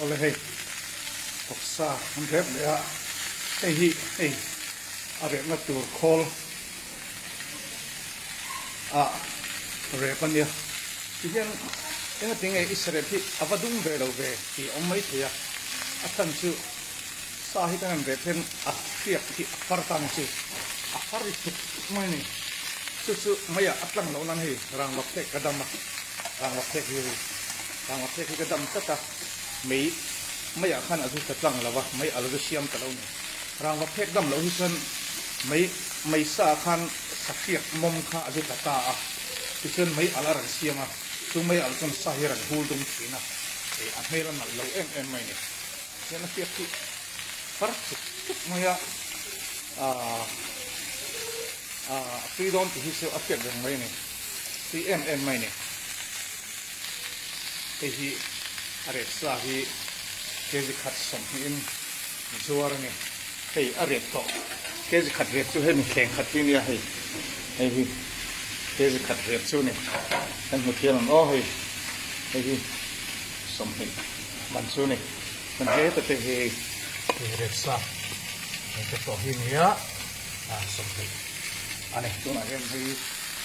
Awle hei vawksa an rep leh a, hei hi hei a repna tur khawl ah rep a nia. Tihian engatinge i sarep hi a va dum ve lo ve tih a awm maithei a, a chhan chu sa hi kan han rep hian a hriak hi a far ta ang chi, a far ri tuk tuk mai a ni. Chu chu meiah a tlang loh nan hei rangva phek ka dam a, rangva phek hi hei rangva phek hi ka dam tlat a, mei meiah khan a zu ta tlang lo va, mei a la zu siam ta lo a ni. Rangva phek dam loh hi chuan mei mei sa ah khan sahriak mawm kha a zu tla ta a, tichuan mei alh a rawn siam a, chu mei alh chuan sa hi a rawn hul dum thin a, eh a hmel a nalh lo em em mai a ni. Tihian a hriat hi far chuk chuk mai a, aah aah a tui dawn tih hi chu a hriat reng mai a ni, tui em em mai a ni. Hei hi a rep sa hi kg khat sawmhnihin zuar a ni. Hei a rep tawh kg khat rep chu hemi thleng khat hi nia hei hei hi kg khat rep chu a ni. Kan hmu thiam ang aw hei hei hi 20 man chu a ni. Kan heta te hi hei rep sa hei te tawh hi nia 20 a ni. Tunah hian hei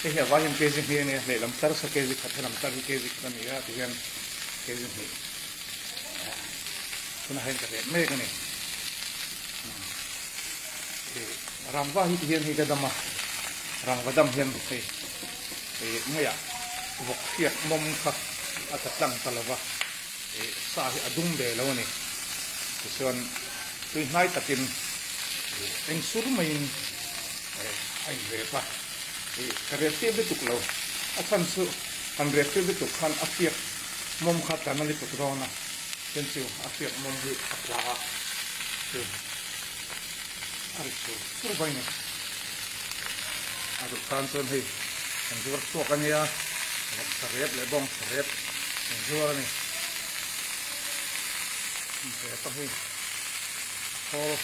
hei hi a vai hian kg hnih a nia lehlam tlar sa kg khat helam tlar hi kg khat a ni a tihian kg hnih tunah hian ka rep mek a ni. Rangva hi tihian hei ka dam a rangva dam hian hei hei maiah vawk hriat mawm kha a ta tlang ta lova. Ih sa hi a dum ve lo a ni. Tichuan tui hnai takin ih eng sur maiin eh a in rep a. Ih ka rep tir lutuk lo. A chhan chu kan rep tir lutuk khan a hriak mawm kha tla na lutuk dawn a. Chuan chu a hriak mawm hi a tla a. Chu a ri sur sur mai a ni. A duh tan chuan hei kan zuar chhuak a nia. Vawksa rep leh bawngsa rep kan zuar a ni. Rep a hei a khawl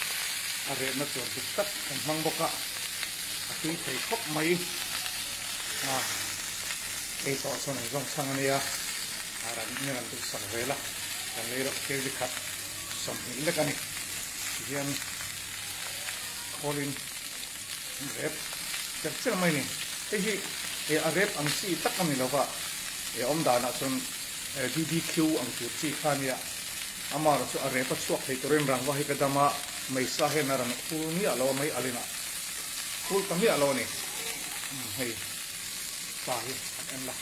a repna tur dik tak kan hmang bawk a, a tui thei khawp mai. A ei tawh chuan an zawng chhang a nia. A ran in ran duhsak vel a, kan lei rawh kg khat 20 lek a ni. Tihian khawlin rep cher cher mai a ni. Hei hi eh a rep ang chi tak a ni lo va, eh awm danah chuan BBQ ang tur chi kha a nia. Amaherawh chu a rep a chhuak thei turin rangva hi ka dam a, meisa hian a rawn hul miah lo a, mei alin ah hul ta miah lo a ni. Hei sa hi han en la,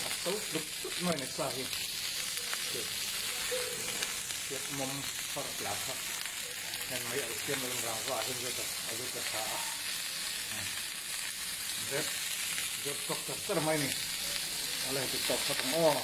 a so tluk tluk mai a ni sa hi. Hriat mawm far tla kha. Heng mai al siam lo rangva ah hian a zut ta tha a, rep zut tawk char char mai a ni. Ala heti tawk khat ang aw.